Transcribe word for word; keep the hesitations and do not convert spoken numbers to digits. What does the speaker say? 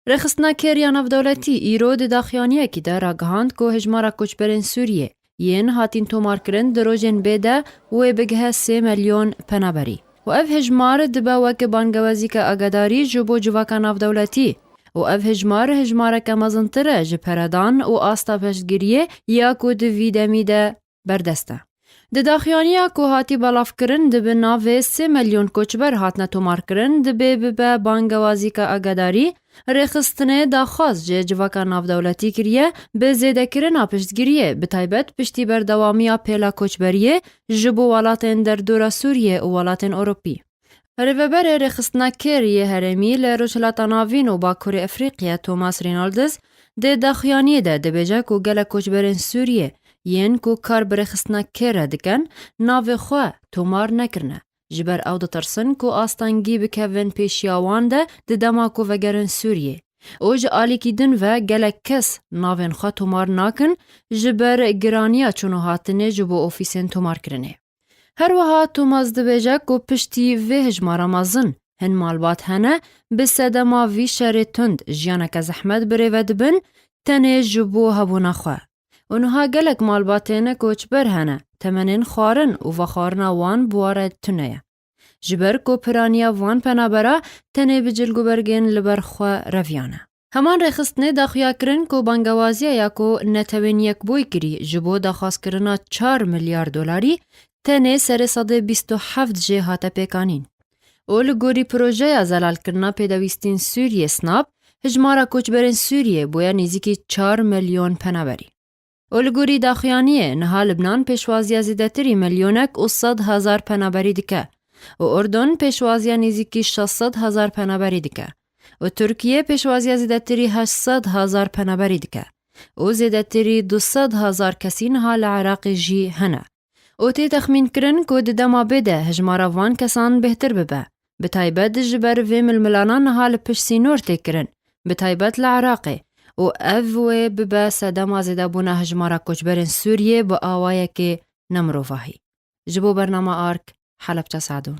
Rêxistina Kêr ya Navdewletî îro di daxuyaniyekî de ragihand ku hejmara koçberên Sûriyê yên hatîn tomarkirin di rojên bê de wê bigihe sê milyon penaberî. Û ev hejmar dibe wek bangewazîke agadarî ji bo civaka navdewletî. Û ev hejmar hejmareke mezintir e ji peredan û asta piştgiriyê ya ku di vî demî de berdest e. Di daxuyaniya ku hatî belavkirin, dibe navê sê milyon koçber hatine tomarkirin, dibê bibe bangewazîka agadarî. Rêxistinê daxwaz ji civaka navdewletî kiriye bi zêdekirina piştgiriyê, bi taybet piştî berdewamiya pêla koçberiyê ji bo welatên derdora Sûriyê û welatên Ewropî. Rêveberê Rêxistina Kêr yê Herêmî li Rojhilata Navîn û Bakurê Efrîqya Thomas Reynolds di daxuyaniyê de dibêje ku gelek koçberên Sûriyê yên ku kar bi rêxistina Kêr re dikin, navê xwe tomar nekirine. Ji ber ew ditirsin ku astengî bikevin pêşiya wan de di dema ku vegerin Sûriyê. Û ji alîkî din ve gelek kes navên xwe tomar nakin ji ber giraniya çûn û hatinê ji bo ofîsên tomarkirinê. Her wiha Thomas dibêje ku piştî vê hejmara mezin hin malbat hene bi sedema vî şerê tund jiyaneke zehmet bi rê ve dibin, tenê ji bo hebûna xwe. Û niha gelek malbatên koçber hene, temenên xwarin û vexwarina wan bi wan re tune ye. Ji ber ku piraniya van penabera tenê bi cilgûbergên li ber xwe reviyane. Heman rêxistinê daxuya kirin ku bangewaziya ya ku Netewên Yekbûyî kirî ji bo daxwazkirina çar milyar dolarî tenê serê sedê bîst û heft jê hate pêkanîn. Û li gorî projeya zelalkirina pêdewîstîn Sûriyê, snap, hijmara koçberên Sûriyê bûye nêzîkî çar milyon penaberî. Û li gorî daxuyaniyê, niha Libnan pêşwaziya zêdetirî milyonek û sed hezar penaberî dike. Û Urdun pêşwaziya nêzîkî şeş sed hezar penaberî dike. Û Tirkiye pêşwaziya zêdetirî heşt sed hezar penaberî dike. Û zêdetirî du sed hezar kesî niha li Iraqê jî hene. Û tê texmînkirin ku di dema bê de hejmara van kesan bêhtir bibe. Bi taybet ji ber vê milmilana niha li pişt sînor tê kirin, bi taybet li Iraqê. Û ev wê bibe sedema zêdebûna hejmara koçberên Sûriyê bi awayekê nemirovahî. Ji bo bernama Ark, Helebçe Sadûn.